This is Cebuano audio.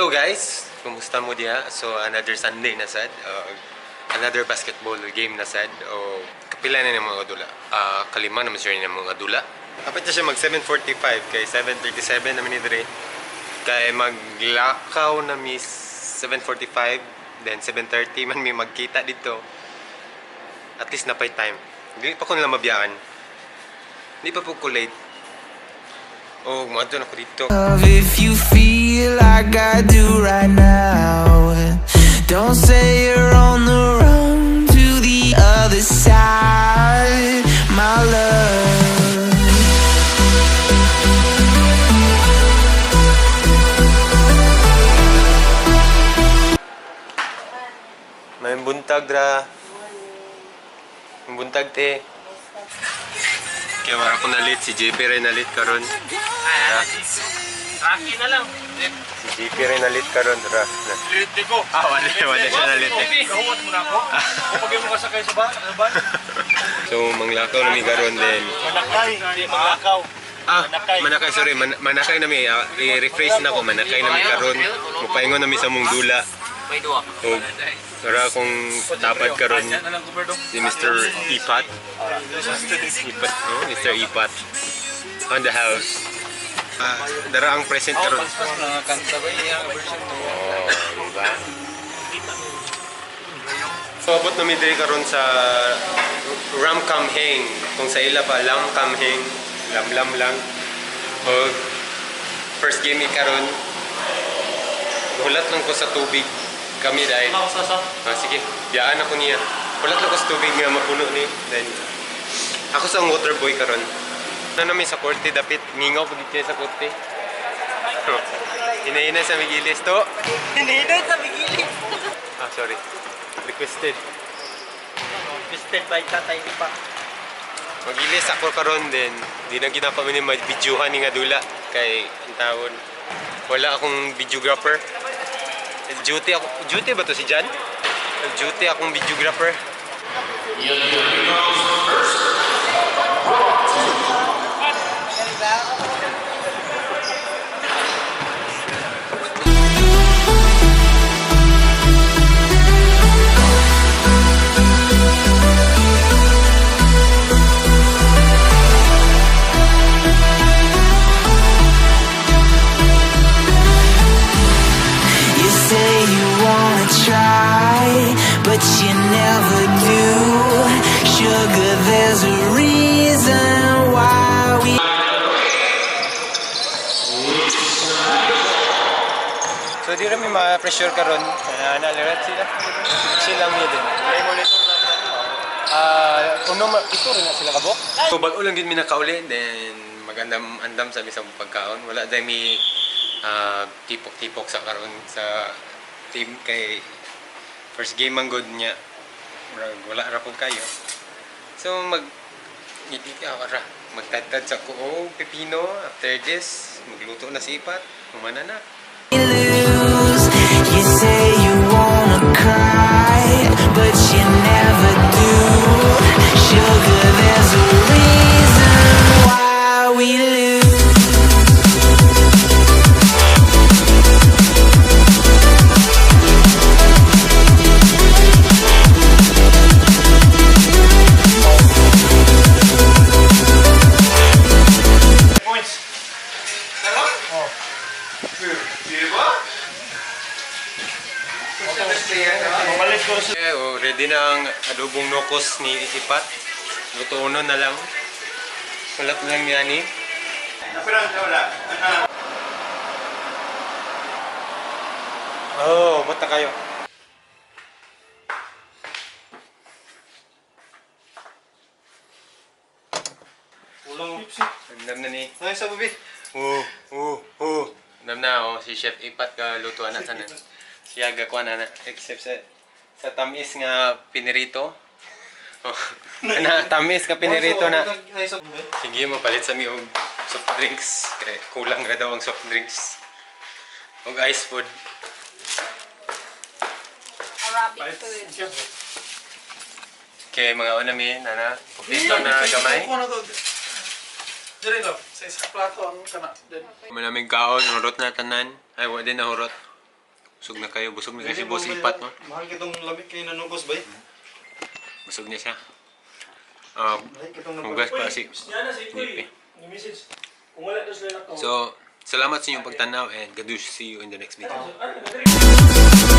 Hello guys! Kumusta mo diha? So another Sunday na sad. Another basketball game na sad. O kapila na ng mga dula. Kalima naman siya ng mga dula. Kapit na siya mag 7:45 kay 7:37 naman ni dre. Kay maglakaw na mi 7:45, then 7:30 man mi magkita dito. At least napay time. Hindi pa ko nila mabiyaan. Hindi pa po ko late. Oh, moadto na ko dito. If you feel like I do right now, don't say you're on the run to the other side, my love. May buntag ra. May buntag te. Kaya wala ko na late, si JP rin na late karon. Ra. Rocky na lang. Si JP rin na late karon ra. Late ko. Ah, wala wala siya na late. Eh. Kahuwat mo na ako. Kapag mo kasakay sa ba? Sa ban? So manglakaw na mi karon then. Manakay. Hindi maglakaw. Ah, Manakay. manakay, sorry, manakay na mi. I-rephrase na ko, manakay na mi karon. Mupaingon na mi sa mong dula. May duwa. O ra akong tapad karon Na lang gobyerno. si Mr. Ipat. Ipat, no? Mr. Ipat. On the house. Ah, dara ang present karon. Mga kanta ba iya version to? Oh, diba? So, abot na mi diri karon sa Ramkhamhaeng. Kung sa ila pa, Lamkamheng. Lam-lam lang. O, first game ni karon. Hulat lang ko sa tubig. Kami dahil. Ah, sige, biyaan ako niya. Hulat lang ko sa tubig nga mapuno ni. Then, ako sa ang water boy karon. Ano namin sa korte, dapit. Ngingaw pag kayo sa korte. Hinahinay sa Migilis to. Hinihinay sa bigilis. Ah, sorry. Requested. Requested by Tatay Ipa. Magilis ako karon din. Di na ginapa mi ni mag-videohan ni nga dula kay ang tawon. Wala akong videographer. Duty ako. Duty ba to si Jan? Duty akong videographer. You say you wanna try, but you never do. Sugar, there's a reason why we. So di rami ma-pressure karon. Na na sila. Chill lang mi din. Ah, uno ma ito rin na sila kabok. So bag-o lang gid mi nakauli, then magandam andam sa misang pagkaon. Wala dai mi tipok-tipok sa karon sa team kay first game man good niya. Murag wala ra pud kayo. So mag ngiti ra magtadtad sa ko oh, pipino. After this magluto na si Ipat. Humana na. Lose. You say you wanna cry, but you never do. Sugar, there's a reason why we lose. Points. Oh. Diba? Mamalit ko sa Okay, oh, ready na ang adobong nokos ni Ipat. Luto na lang. Wala na lang niya ni. Oh, bata kayo. Ulang. Andam na ni. Ay, sa bubi. Oh. Andam na oh, si Chef Ipat ka luto na tanan. Siya gakuha na na except sa tamis nga pinirito. Oh, na tamis ka pinirito na. Ay, sa bubi. Sige, mapalit sa mi og soft drinks. Kay kulang ra daw ang soft drinks. Og ice food. Arabic food. Kay mga una mi nana, kompleto na gamay. Dire lang, sa isang plato ang kana. Then Manamig kaon, hurot na tanan. Ay, wa din na hurot. Busog na kayo, busog na kayo si Boss Ipat, no? Mahal kitong lamig kayo nanungkos ba? Busog na siya. Mahal kitong Hugas pa si Yan na si Kuy. Nipi. Ni-message. Kung wala daw sila nakaw. So, salamat sa inyong pagtanaw and gadush, see you in the next video. Ano, nagdiri.